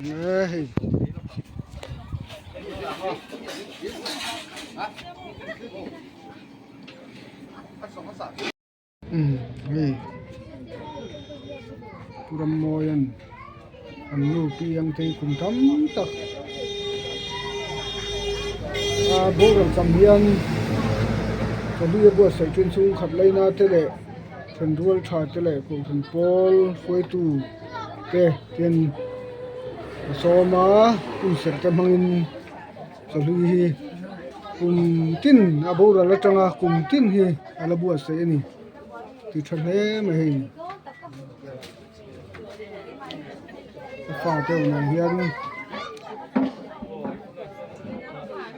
Hei hei Pu Rammawia'n an nu pi ang te hi kum tam tak a boral cham hian chawhlui a buatsaih ṭhin chhungkhat laina te leh thenrual ṭha te leh kohhran pawl hruaitu te ten a sawm a hunserh te hmangin chawhlui hi kum tin a boral atanga kum tin hi a la buatsaih a ni ti tha hle mai hei a fa te awm ang hian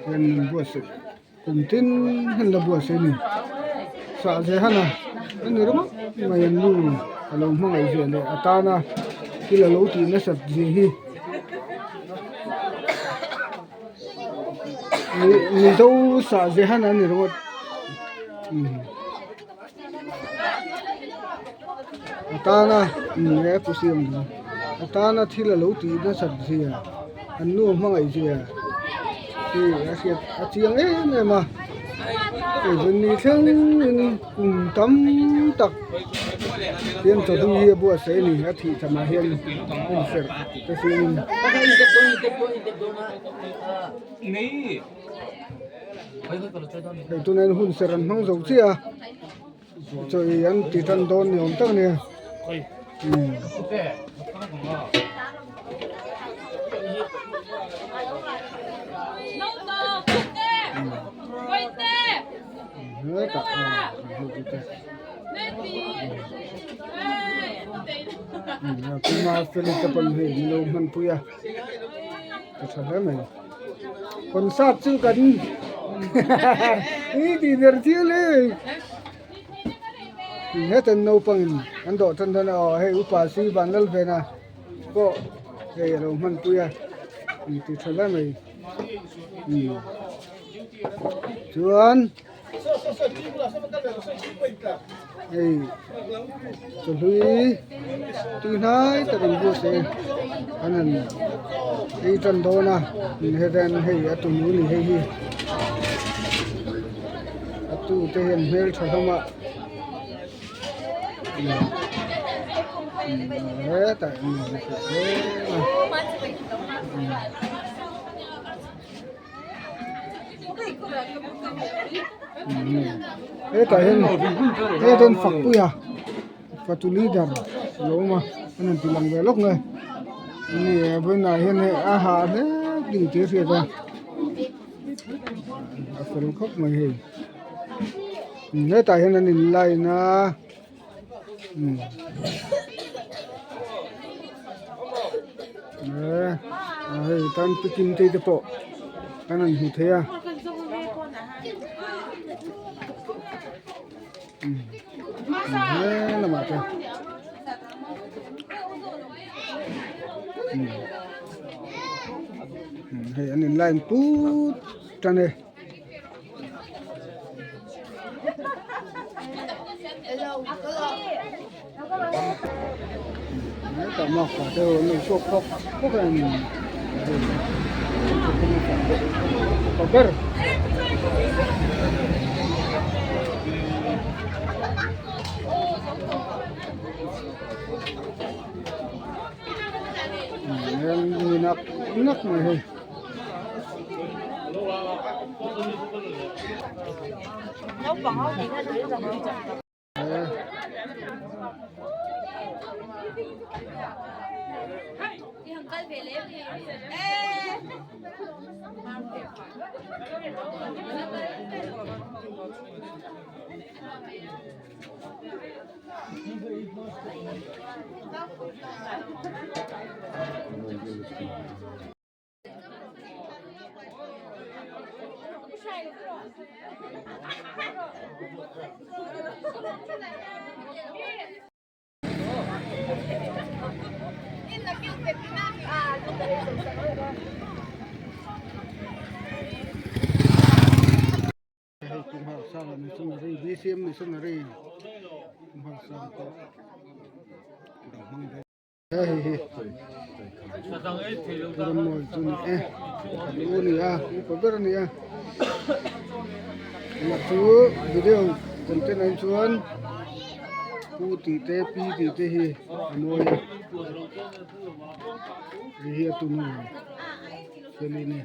hian an buatsaih kum tin hian la buatsaih a ni sah ve han a a ni ringawt mai an nu a lo hmangaih zia leh a tana thil a lo tih nasat zia hi mizo sah ve han a ni ringawt a tana he pu siam a tana thil a lo tih nasat zia an nu hmangaih zia hi a hriat a chiang em em a hei vawi ni thleng in kum tam tak hian chawhlui hi a buatsaih a ni a thih tham ah hian hun serh te siam in. Hei tunah hian hun serh an hmang zo chiah a chaw ei an ti tan dawn ni awm tak a ni hetah tuna feli te pawn hei an lo hmanpui a. A tha hle mai concert chu kan i tih ber thil hi heten naupang in an dawh tan dawn a aw hei upa si van lal vena pawh hei a lo hman pui a in ti tha hle mai chuan. Hei chawhlui tui hnai tak an bus e an han ei tan dawn a hetan hei a tunu ni hei hi a tu te hian hmeltha hlawm a hetah Hetah hian hetah hian Fakpuia fatu leader a lo awm a an rawn ti lang ve lawk mai ni a vawiinah hian hei a hah hle tih tih a hriat a a fel khawp mai hei hetah hian an in line a. Hei tan pi kim te te pawh kan han hmu thei a he lamah te hei an in line put tan e. Hetah makpa te ho an lo chhuak phawk phawk a ni upa ber. Nak nak mai hei. Hei Kumhar Sanga Missionary BCM Missionary Kumhar Sang pawh a lo hmang ve. Hei hi. Pu Rammawia chu ni e kan u a ni a upa ber a ni a amah chu video content ah hi chuan pu tih te pi tih te hi a mawi a hei hi a tunu Feli a ni.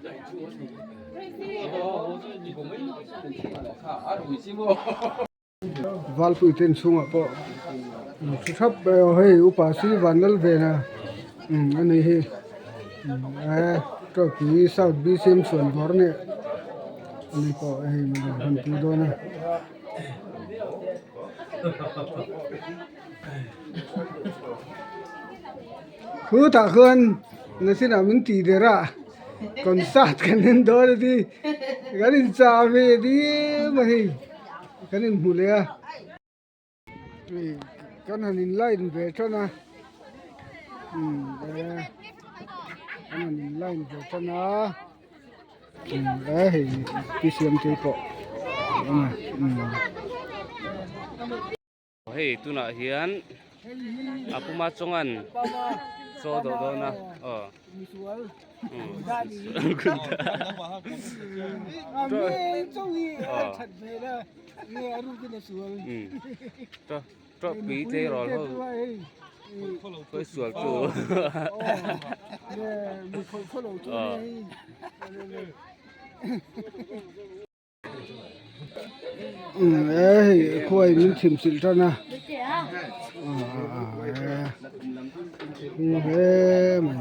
Valpui ten chhungah pawh an thu thap mai a hei upa si vanlal vena umm a ni hi umm tawpui south bcm chhuan dawr a nih ani pawh hei milem han pui dawn a. Khutah khuan nachinah min tih der a concert kan en dawn a ti kan inchah ve diam a hei kan inhmu leh a hei kan han in line ve tan a umm kan han in line ve tan a umm hei pi siamtei pawh a awm a umm. Hei tunah hian a puma chawngan chaw dawh dawn a aw tawpui tleirawl ho khawi sual tu aw. Hei khuai min chim chilh tan a hle mai.